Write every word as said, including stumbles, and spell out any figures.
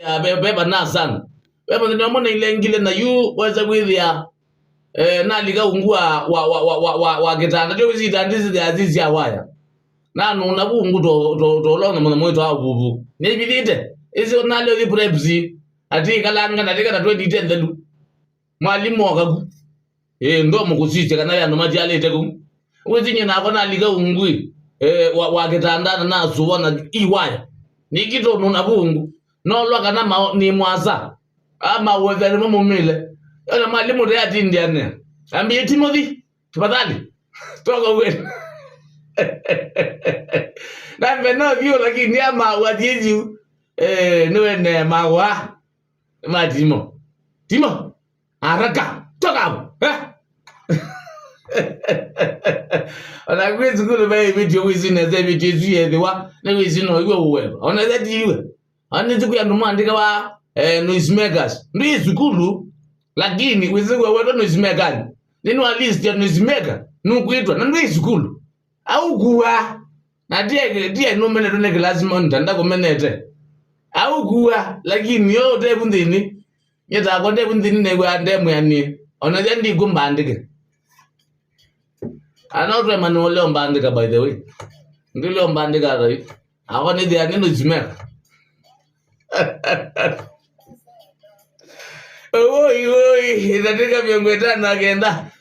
ya ve- veva na sana. Ve mũthenya ũmwe nailengile na yu wesa kwĩthĩa, eh, nalika ungu wa, wa, wa, wa, wa, wa, wa kĩtanda. Ndio wĩsĩ itanda ici sya, sya waya. Nanũna vungu to, to, to ũlona mũno mwĩtwa wa vuvu. Nĩvithĩte. Ĩsĩ nalĩ ũthi preps. Ati ikalanga na ndĩka ta twenty ten nthelu. Mwalimũ okaku. Ĩĩ, ndomũkũsisya kana ve andũ matialĩte kũu. Wĩsĩ nyie nakwa nalika ungu, ĩĩ, wa, wa kĩtanda na nasũa na iwaya. Nĩkĩ tũnũna vungu. Nolwa kana mao nĩ mwasa. Ama uwethani mumumile. Ona mwalimũ te atindiane. Ambie Timothy, tafadhali. Toka uwe. Na mbe no view lakini ama wathieju. Eh, niwe ne mawa. Ma Timo. Timo. Haraka. Toka hapo. Eh? Ona kwĩ sukulu ve ivĩtyo wĩsĩ nesa ivĩtyo isu yethĩwa. Nĩ wĩsĩ no iwe uwewa. Ona ĩsa ti iwe. Ani siku ya andũ maandĩkawa, eh, noise makers. Ndwĩ sukulu, lakini wĩsĩ wewetwa noise maker. Nĩnĩ wa list ya noise maker, nũkwĩtwa, na ndwĩ sukulu. Au kuwa, na tie, tie nũmenetwe nĩ class monitor, ndakũmenete. Au kuwa, lakini yo ũtevu nthĩnĩ, nyetako ndevu nthĩnĩ nĩw'a ndemwĩanie. Ona ya ndikw'o mbandĩke. Ana ũtwema nĩ ũleo mbandĩka, by the way. Ndileo mbandĩka thai. Awa nĩ thĩa nĩ noise maker. Woi, woi, itatĩka mĩongo ĩtano na kenda.